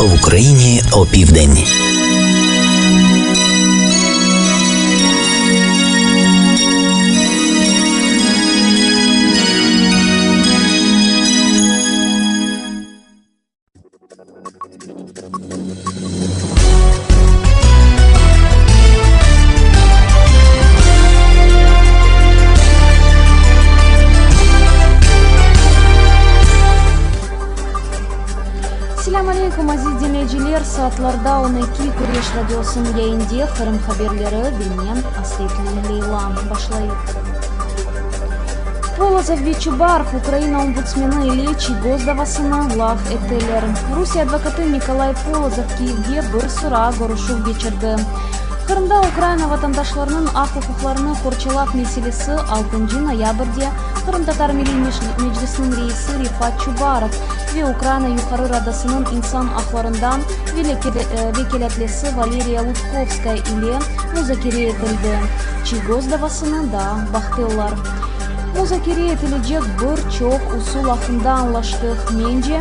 В Україні опівдень. Selâm aleyküm, aziz diñleyiciler! Saatlarda on eki, Küreş radiosınıñ yayında Qırım haberleri ve men, Asretli Leyla. Başlayıq. Polozov ve Çubarov Ukraina ombudsmeni ile Çiygoz davasını laf ettiler. Rusiye advokatı Nikolay Polozov Kiyevde bir sıra körüşüv keçirdi. Qırımda Ukraina vatandaşlarınıñ aq-uquqlarını qorçalav meselesi altıncı noyabrde Qırımtatar Milliy Meclisiniñ reisi Refat Çubarov ve Ukraina Yuqarı Radasınıñ insan aqlarından vekâletlisi Valeriya Lutkovskaya ile muzakere etildi. Çiygoz davasını da baqtılar. Muzakere etilecek bir çoq usul aqqında añlaştıq. Mence,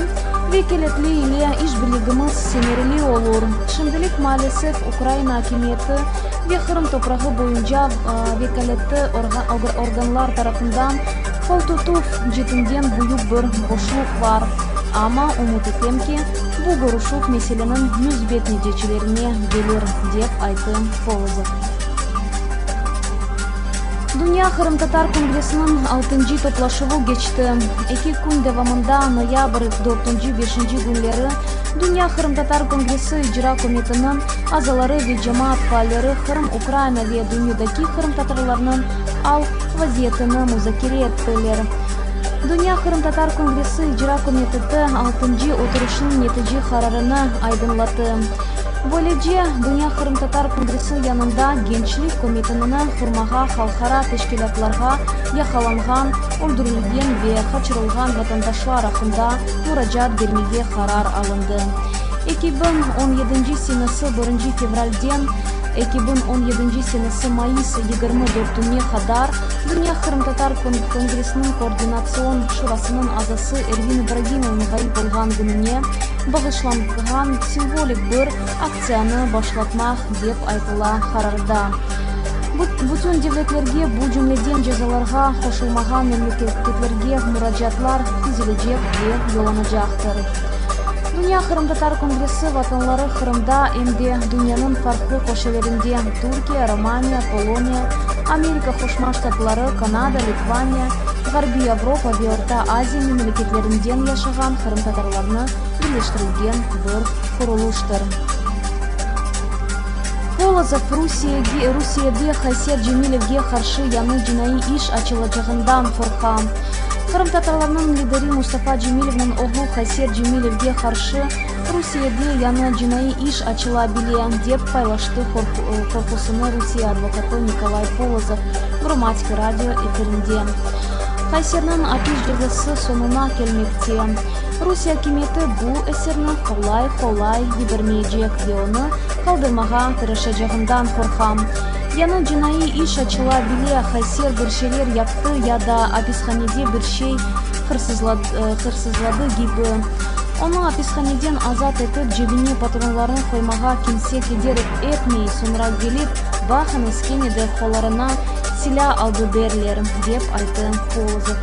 vekâletli ile işbirligimiz semereli olur. Şimdilik, maalesef, Ukraina akimiyeti ve Qırım toprağı boyunca vekâletli organlar tarafından qoltutuv cetinden büyük bir boşluq bar. Amma ümüt etem ki, bu körüşüv meseleniñ müsbet neticelerine kelir, dep ayttı Polozov. Dünya qırımtatar kongressiniñ altıncı toplaşuvı keçti. Eki kün devamında, noyabr dörtünci, beşinci künleri, Dünya qırımtatar kongressi icra komitiniñ azaları ve cemaat faalleri Qırım, Ukraina ve dünyadaki qırımtatarlarnıñ al vaziyetini muzakere ettiler. Dünya qırımtatar kongressi icra komiteti altıncı oturışnıñ netice qararını aydınlattı. Böylece, Dünya qırımtatar kongressi yanında Gençlik komitinini qurmağa halqara teşkilâtlarğa yaqalanğan, öldürilgen ve qaçırılğan vatandaşlar aqqında muracaat bermege qarar alındı. 2017 senesi birinci fevralden 2017 senesi mayıs 24-üne qadar Dünya qırımtatar kongressiniñ Koordinatsion şurasınıñ azası Ervin İbragimovnıñ ğayıp olğan kününe bağışlanğan simvolik bir aktsiyanı başlatmaq, dep aytıla qararda. Bütün devletlerge, bu cümleden cezalarğa qoşulmağan memleketlerge muracaatlar tizilecek ve yollanacaqtır. Dünya qırımtatar kongressi vatanları Qırımda, em de dünyanıñ farqlı köşelerinde, Türkiye, Romaniya, Poloniya, Amerika Qoşma Ştatları, Kanada, Litvaniya, Ğarbiy Avropa ve Orta Aziya memleketlerinden yaşağan qırımtatarlarnı birleştirilgen bir qurulıştır. Polozov, Rusiyege, Rusiyede Hayser Cemilevge qarşı yañı cinaiy iş açılacağından qorqa. Qırımtatarlarnıñ lideri Mustafa Cemilevniñ oğlu Hayser Cemilevge qarşı Rusiyede yañı cinaiy iş açıla bile, dep paylaştı qorqusını Rusiye advokatı Nikolay Polozov Gromadske radio efirinde. Hayserniñ apis cezası soñuna kelmekte. Rusiye akimiyeti bu esirni qolay-qolay yibermeycek ve onı qaldırmağa tırışacağından qorqam. Yañı cinaiy iş açıla bile, Hayser bir şeyler yaptı ya da apishanede bir şey hırsızladı kibi. Onı apishaneden azat etip, cebine patronlarnı qoymağa kimse keder etmey, soñra kelip, baqıñız, kene de qollarına silâ aldı derler, dep ayttı Polozov.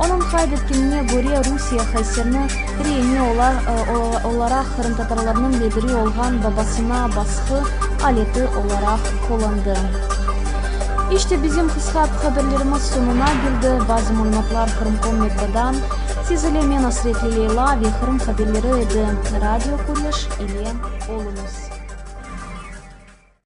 Onıñ qayd etkenine köre, Rusiye Hayserni reine olaraq qırımtatarlarnıñ lideri olğan babasına basqı aleti olaraq qullandı. İşte, bizim qısqa haberlerimiz soñuna keldi. Bazı malümatlar Qırımkom metbadan. Siz ile men Asretli Leyla ve Qırım haberleri edi. Radio Küreş ile oluñız.